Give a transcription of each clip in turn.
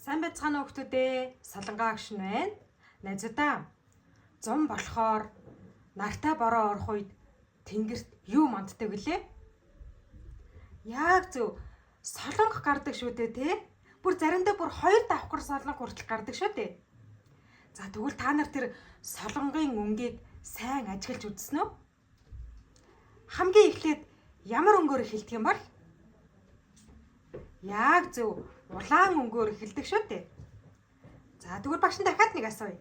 Сайн байцгаана уу хүмүүдээ. Солонгаа агш нь байна. Найзуудаа. Зам болохоор нартай бороо орох үед тэнгэрт юу манддаг вүлээ? Яг зөв. Солонго гардаг шүү дээ, тэ? Бүр заримдаа бүр хоёр давхар солонго хүртэл гардаг шүү дээ. За тэгвэл та нар тэр солонгын өнгийг сайн ажиглаж үзсэн үү? Хамгийн эхлээд ямар өнгөөр эхэлдэг юм бол? Яг зөв, улаан өнгөөр эхэлдэг шүү дээ. За тэгвэл багш нь дахиад нэг асууя.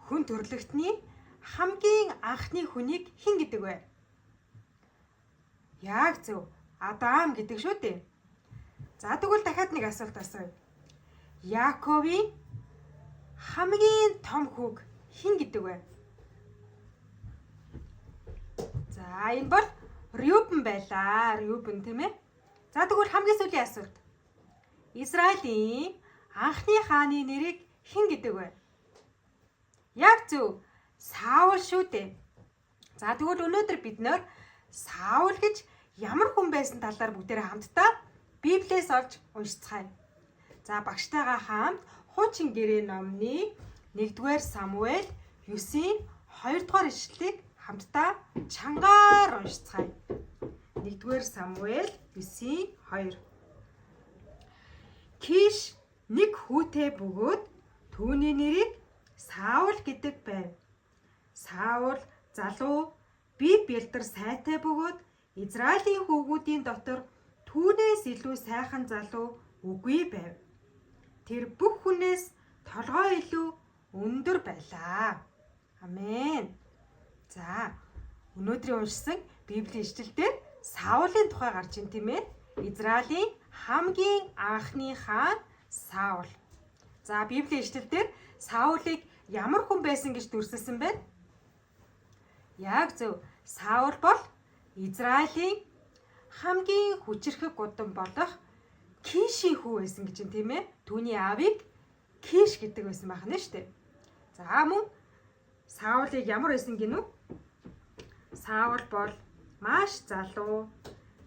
Хүн төрлөختний хамгийн анхны хүнийг хэн гэдэг вэ? Яг зөв, Адам гэдэг шүү дээ. За тэгвэл дахиад нэг асуулт асууя. Яаковын хамгийн том хүүг хэн гэдэг вэ? За энэ бол Рюбен байлаа. Рюбен тийм ээ. За тэгвэл хамгийн сүүлийн асуулт. Израилийн анхны хааны нэрийг хэн гэдэг вэ? Яг зөв. Саул шүү дээ. За тэгвэл өнөөдөр бид нөр Саул гэж ямар хүн байсан талаар бүгдээрээ хамтдаа Библиэс олж уншицгаая. За багштайгаа хамт Хуучин гэрээ номны 1-р Самуэль 9-ийн 2-р ишлэлийг хамтдаа чангаар уншицгаая. 1-р Самуэль 9-ийн 2. Киш нэг хүүтэй бөгөөд түүний нэрийг Саул гэдэг байв. Саул залуу бие бэлдэр сайтай бөгөөд Израилийн хүүгүүдийн дотор түүнээс илүү сайхан залуу үгүй байв. Тэр бүх хүнээс толгой илүү өндөр байлаа. Амен. За, өнөөдрийн уншсан Библийн ишлэл дээр Саулийн тухай гарч ин тийм ээ. Израилийн хамгийн анхны хаан Саул. За, Библийн ишлэл дээр Саулыг ямар хүн байсан гэж дүрсэлсэн бэ? Яг зөв. Саул бол Израилийн хамгийн хүчирхэг гудам болох Кишийн хүү байсан гэж юм тийм ээ. Түүний аавыг Киш гэдэг байсан байх нь шүү дээ. За мөн Саулыг ямар байсан гинүү? Саул бол маш залуу,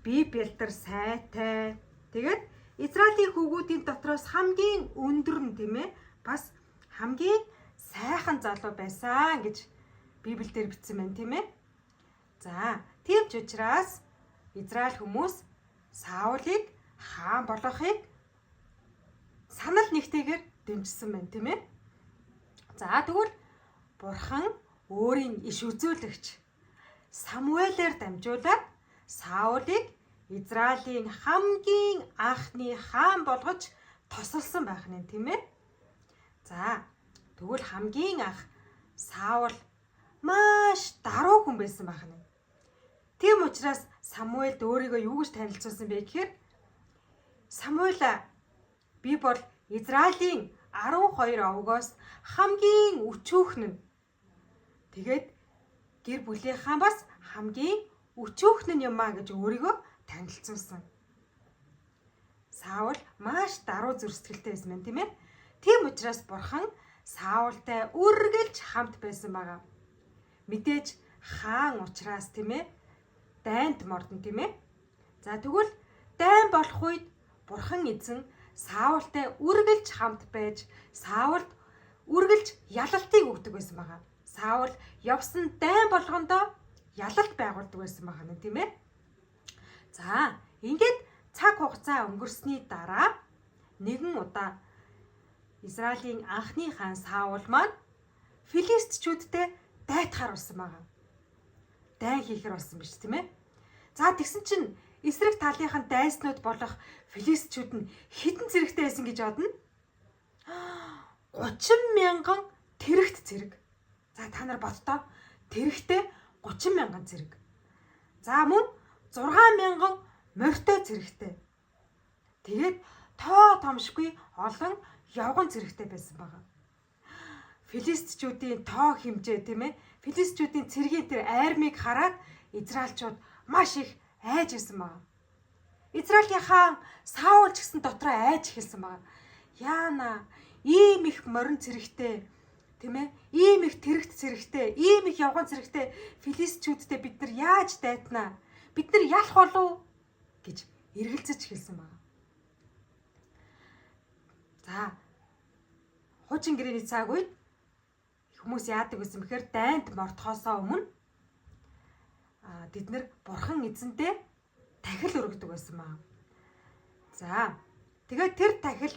бие бэлдэр сайтай. Тэгээд Израилийн хүүгүүдийн дотроос хамгийн өндөр нь тийм ээ. Бас хамгийн сайхан залуу байсан гэж Библиэлд бичсэн байна тийм ээ. За, тийм ч учраас Израиль хүмүүс Саулыг хаан болгохыг санал нэгтэйгээр дэмжсэн байна тийм ээ. За тэгвэл Бурхан өөрийн иш үзүүлэгч Самуэлээр дамжуулаад Саулыг Израилийн хамгийн анхны хаан болгож тосолсон байх нь тийм ээ. За тэгвэл хамгийн анх Саул маш даруй хүн байсан байх нь. Тийм учраас Самуэлд өөрийгөө юу гэж танилцуулсан бэ гэхээр Самуэль би бол Израилийн 12 овгоос хамгийн өчүүхэн нь. Тэгээд гэр бүлийнхаа бас хамгийн өчүүхэн нь юм а гэж өөрийгөө танилцуулсан. Саул маш даруй зүрх сэтгэлтэй байсан байна тийм ээ. Тийм учраас Бурхан Саултай үргэлж хамт байсан байгаа. Мэдээж хаан учраас тийм ээ дайнд мордон тийм ээ. За тэгвэл дайн болох үед Бурхан эзэн Саултай үргэлж хамт байж Саулд үргэлж ялалтыг өгдөг байсан байгаа. Саул явсан дайн болгондоо ялалт байгуулдаг байсан байгаа нь тийм ээ. За ингээд цаг хугацаа өнгөрсний дараа нэгэн удаа Израилийн анхны хаан Саул маань филистичүүдтэй дайтахаар болсон байгаа. Дайн хийхэр болсон биш тийм ээ. За тэгсэн чинь эсрэг талынх нь дайснууд болох филистичүүд нь хэдэн зэрэгтэй байсан гэж бодно? 30 мянган тэрэгт зэрэг. За та нар боддоо. Тэрэгтэй 30 мянган зэрэг. За мөн 6 мянган морьтой зэрэгтэй. Тэгээд тоо томшгүй олон явган зэрэгтэй байсан байгаа. Филистичүүдийн тоо хэмжээ тийм ээ. Филистичүүдийн цэргийн тэр армийг хараад израилчууд маш их айж байсан байгаа. Израилийн хаан Саул ч гэсэн дотроо айж эхэлсэн байгаа. Яана ийм их морин цэрэгтэй тийм ээ. Ийм их тэрэгт цэрэгтэй, ийм их явган цэрэгтэй филистичүүдтэй бид нар яаж дайтнаа? Бид нар ялах болов гэж эргэлзэж эхэлсэн байна. За Хуучин гэрээний цаг үед хүмүүс яадаг гэсэн бэхээр дайнд мортохоосоо өмнө тэд нэр бурхан эзэнтэй тахил өргөдөг байсан маа. За тэгээд тэр тахил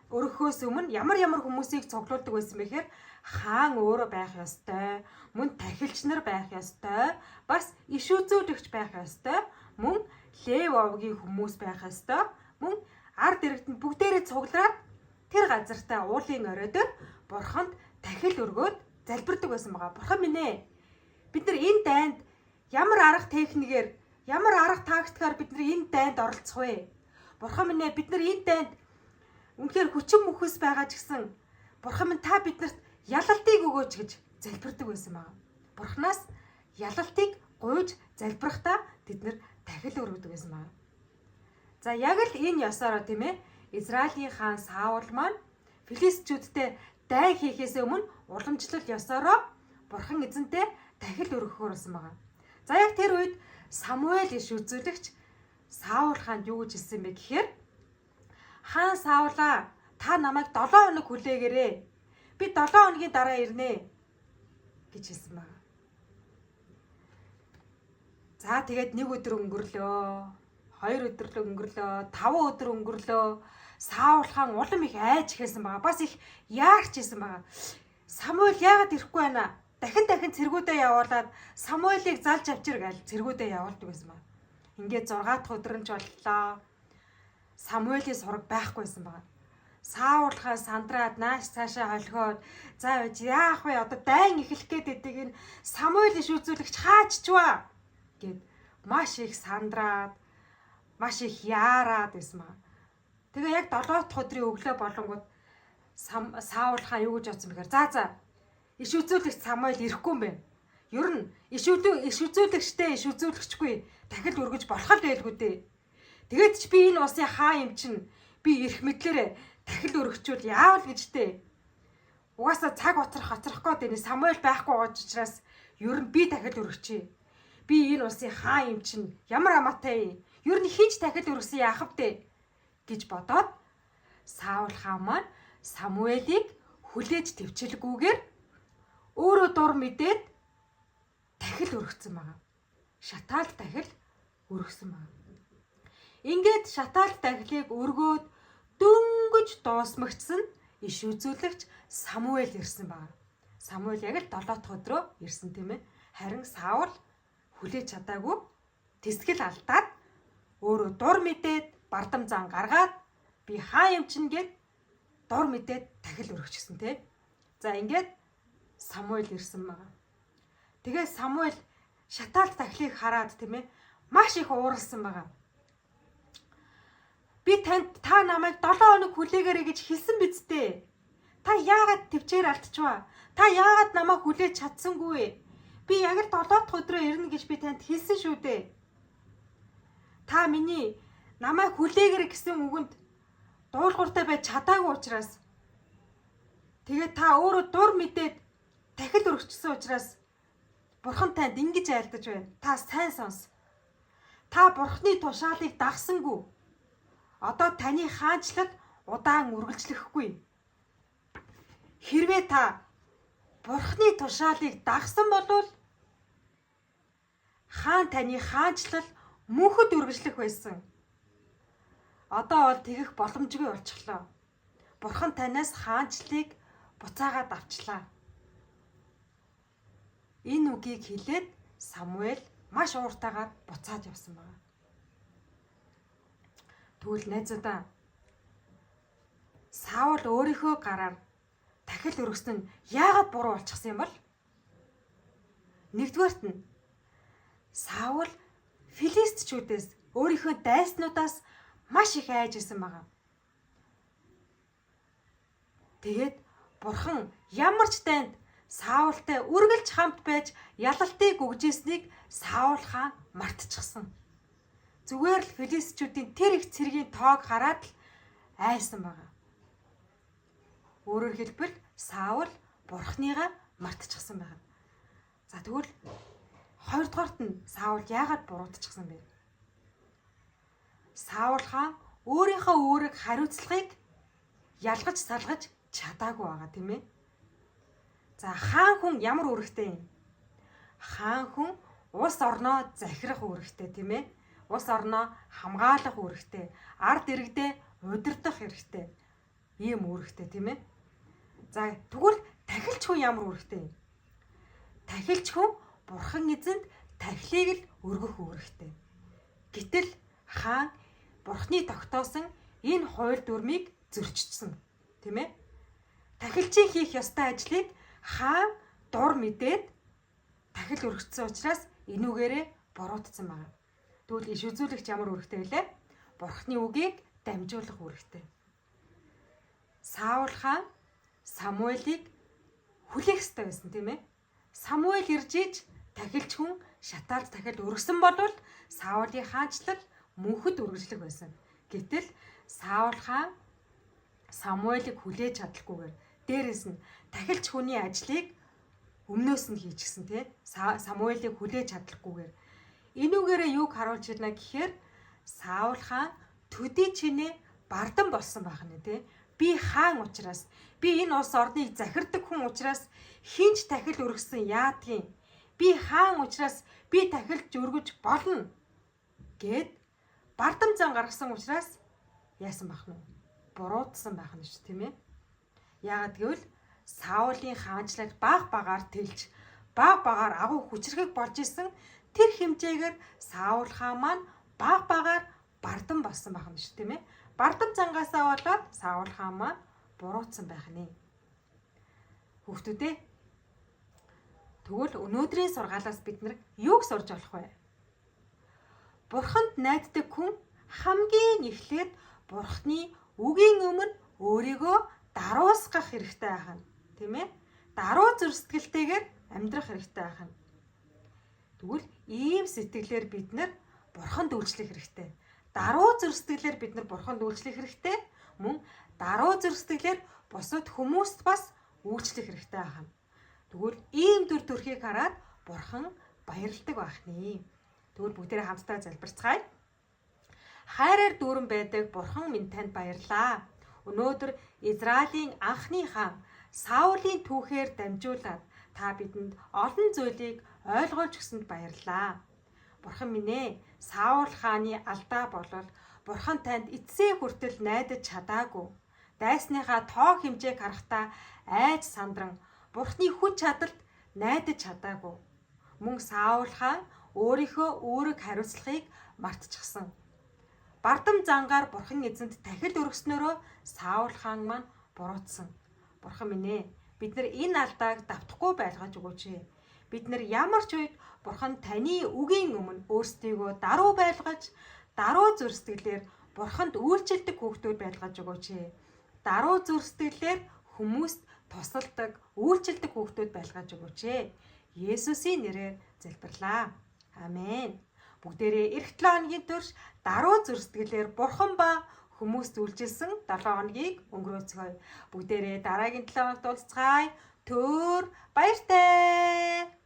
өргөхөөс өмнө ямар ямар хүмүүсийг цуглуулдаг байсан бэхээр хаан өөрөө байх ёстой, мөн тахилч нар байх ёстой, бас иш үзүүлэгч байх ёстой, мөн Лев овгийн хүмүүс байх ёстой, мөн ард иргэдэнд бүгдээрээ цуглараад тэр газартаа уулын орой дээр бурханд тахил өргөөд залбирдаг байсан байгаа. Бурхан минь ээ. Бид нар энэ дайнд ямар арга техникээр, ямар арга тактикаар бид нар энэ дайнд оролцох вэ? Бурхан минь ээ, бид нар энэ дайнд үнэхээр хүчин мөхөс байгаа ч гэсэн Бурхан минь та биднэрт ялалтыг өгөөч гэж залбирдаг байсан байгаа. Бурханаас ялалтыг гуйж залбирахдаа тэд нар тахил өргөдөг байсан байна. За яг л энэ ёсоороо тийм ээ Израилийн хаан Саул маань филистичүүдтэй дайн хийхээс өмнө уламжлал ёсоороо Бурхан эзэнтэй тахил өргөхөөр болсон байгаа. За яг тэр үед Самуэль иш үзүүлэгч Саул хаанд юу гэж хэлсэн бэ гэхээр хаан Саулаа та намайг 7 хоног хүлээгээрэй. Би 7 хоногийн дараа ирнэ гэж хэлсэн байна. За тэгээд нэг өдөр өнгөрлөө. 2 өдөр л өнгөрлөө. 5 өдөр өнгөрлөө. Саул хаан улам их айж эхэлсэн байгаа. Бас их яарч исэн байгаа. Самуэль яагаад ирэхгүй байна? Дахин дахин цэргүүдээ явуулаад Самуэлийг залж авчир гээл цэргүүдээ явуулдаг байсан байна. Ингээд 6 дахь өдөр нь ч боллоо. Самуэлийн сураг байхгүйсэн байгаа. Саул хаан сандраад нааш цаашаа холхиод за байж яах вэ? Одоо дайн эхлэх гээд байдаг энэ Самуэль иш үзүүлэгч хааччваа гэд маш их сандраад маш их яарад байсан маа. Тэгээ яг 7 дахь өдрийн өглөө болонгууд Саул хаан юу гэж бодсон бэхээр за иш үзүүлэгч Самуэль ирэхгүй юм байна. Ер нь иш үзүүлэгчтэй иш үзүүлэгчгүй дахил өргөж болох л байлгүй дээ. Тэгээд ч би энэ улсын хаан юм чинь би ирэх мэдлээрээ дахил өргөчүүл яавал гэж дээ. Угаасаа цаг хоцрох гээд байна. Самуэль байхгүй байгаа учраас ер нь би дахил өргөчье. Би энэ улсын хаан юм чинь ямар хамаатай юм. Ер нь хинч дахил өргөсөн яах вэ гэж бодоод Саул хаан маань Самуэлийг хүлээж төвчлэггүйгээр өөрөө дур мэдээд дахил өргөцсөн байгаа. Шатаалт дахил өргөсөн байгаа. Ингээд шатаалт дахлыг өргөөд дөнгөж дуусмагцсан иш үзүүлэгч Самуэль ирсэн байгаа. Самуэль яг л 7 дахь өдрөө ирсэн тийм ээ. Харин Саул хүлээж чадаагүй тэсгэл алдаад өөрөө дур мэдээд бардам зан гаргаад би хаан юм чинь гээд дур мэдээд дахил өргөчсөн тийм. За ингээд Самуэль ирсэн байгаа. Тэгээ Самуэль шатаалт дахлыг хараад тийм ээ маш их ууралсан байгаа. Би танд та намайг 7 хоног хүлээгээрэй гэж хэлсэн биз дээ. Та яагаад төвчээр алдчихваа? Та яагаад намайг хүлээж чадсангүй вэ? Би яг л 7 дахь өдрөө ирнэ гэж би танд хэлсэн шүү дээ. Та миний намайг хүлээгээрэй гэсэн үгэнд дуулууртай байж чадаагүй учраас тэгээд та өөрөө дур мэдээд дахил өргөчсөн учраас Бурхан танд ингэж айлдаж байна. Та сайн сонс. Та Бурханы тушаалыг дагсангүй. Одоо таны хаанчлал удаан үргэлжлэхгүй. Хэрвээ та Бурханы тушаалыг дагсан бол хаан таны хаанчлал мөнхөд үргэлжлэх байсан. Одоо бол тэгэх боломжгүй болчихлоо. Бурхан танаас хаанчлалыг буцаагаад авчлаа. Энэ үгийг хэлээд Самуэль маш ууртайгаар буцаад явсан байна. Тэгвэл найзуудаа Саул өөрийнхөө гараар дахил өргөсөн нь яагаад буруу болчихсон юм бол? Нэгдүгээрт нь Саул филистичүүдээс өөрийнхөө дайснуудаас маш их айж исэн байгаа. Тэгээд Бурхан ямар ч дайнд Саултай үргэлж хамт байж ялалтыг өгж ирснийг Саул хаан мартчихсан. Зүгээр л филистичүүдийн тэр их цэргийн тоог хараад л айсан байгаа. Өөрөөр хэлбэл Саул Бурханыгаа мартчихсан байгаа. За тэгвэл хоёрдугаарт нь Саул яагаад буруутчихсан бэ? Саул хаан өөрийнхөө үүрэг хариуцлагыг ялгаж салгаж чадаагүй байгаа, тийм ээ. За, хаан хүн ямар үүрэгтэй юм? Хаан хүн улс орноо захирах үүрэгтэй, тийм ээ. Улс орноо хамгаалах үүрэгтэй, ард иргэдээ удирдах хэрэгтэй. Ийм үүрэгтэй, тийм ээ. За, тэгвэл тахилч хүн ямар үүрэгтэй юм? Тахилч хүн бурхан эзэнд тахилыг л өргөх үүрэгтэй. Гэтэл хаан бурхны тогтоосон энэ хууль дүрмийг зөрчсөн, тийм ээ. Тахилчийн хийх ёстой ажлыг хаан дур мэдээд тахил өргөцсөн учраас энүүгээрээ буруутсан байна. Тэгвэл иш үзүүлэгч ямар үүрэгтэй вэ? Бурхны үгийг дамжуулах үүрэгтэй. Саул хаан Самуэлийг хүлээх ёстой байсан, тийм ээ. Самуэль ирж иж тахилч хүн шатаалж тахил өргөсөн болвол Саулийн хаанчлал мөнхөд үргэлжлэх байсан. Гэтэл Саул хаан Самуэлийг хүлээж чадалгүйгээр, дээрэс нь тахилч хүний ажлыг өмнөөс нь хийчихсэн, тий. Самуэлийг хүлээж чадалгүйгээр энүүгээрээ юуг харуулж байна гэхээр Саул хаан төдий чинээ бардам болсон байх нь, тий. Би хаан учраас, би энэ улс орныг захирдаг хүн учраас хэн ч тахил өргөсөн яадгийн. Би хаан учраас би тахилж өргөж болно гэд бардам зан гаргасан учраас яасан байх нь вэ? Буруутсан байх нь ш, тийм ээ. Яагаад гэвэл Саулийн хаанчлал баг багаар тэлж, баг багаар агуу хүчрхэг болж исэн тэр хэмжээгээр Саул хаан маань баг багаар бардам болсон байх нь ш, тийм ээ. Бардам зангаасаа болоод Саул хаан маань буруутсан байх нэ. Хүүхдүүдээ, тэгвэл өнөөдрийн сургаалаас бид нар юуг сурч болох вэ? Бурханд найддаг хүн хамгийн эхлээд Бурхны үгийн өмнө өөрийгөө даруусгах хэрэгтэй байх нь, тийм ээ. Даруй зүрх сэтгэлтэйгээр амьдрах хэрэгтэй байх нь. Тэгвэл ийм сэтгэлээр бид нар Бурханд үйлчлэх хэрэгтэй. Даруй зүрх сэтгэлээр бид нар Бурханд үйлчлэх хэрэгтэй. Мөн даруй зүрх сэтгэлээр бусад хүмүүст бас үйлчлэх хэрэгтэй байх нь. Тэгвэл ийм дүр төрхийг хараад Бурхан баярладаг байх нэ. Тэгвэл бүгдээрээ хамтдаа залбирцгаая. Хайраар дүүрэн байдаг Бурхан минь, танд баярлалаа. Өнөөдөр Израилийн анхны хаан Саулийн түүхээр дамжуулаад та бидэнд олон зүйлийг ойлгуулж өгсөнд баярлалаа. Бурхан минь ээ, Саул хааны алдаа болол Бурхан танд эцсээ хүртэл найдаж чадаагүй. Дайсныхаа тоо хэмжээг харахтаа айж сандран Бурханы хүч чадалд найдаж чадаагүй. Мөн Саул хаан өөрийнхөө үүрэг хариуцлагыг мартчихсан. Бардам зангаар Бурхан эзэнд тахил өргөснөөрөө Саул хаан маань буруутсан. Бурхан минь ээ, бид нар энэ алдааг давтахгүй байлгаж өгөөч. Бид нар ямар ч үед Бурхан таны үгийн өмнө өөрсдийгөө даруй байлгаж, даруй зүрх сэтгэлээр Бурханд үйлчилдэг хүүхдүүд байлгаж өгөөч. Даруй зүрх сэтгэлээр хүмүүст тусалдаг, үйлчилдэг хүүхдүүд байлгаж өгөөч. Есүсийн нэрээр залбирлаа. Амен. Бүгдээрээ ирэх 7 хоногийн турш даруй зүрх сэтгэлээр Бурхан ба хүмүүст үйлчилсэн 7 хоногийг өнгөрөөцгөөе. Бүгдээрээ дараагийн 7 хоногт уулзцгаая. Түр баяртай.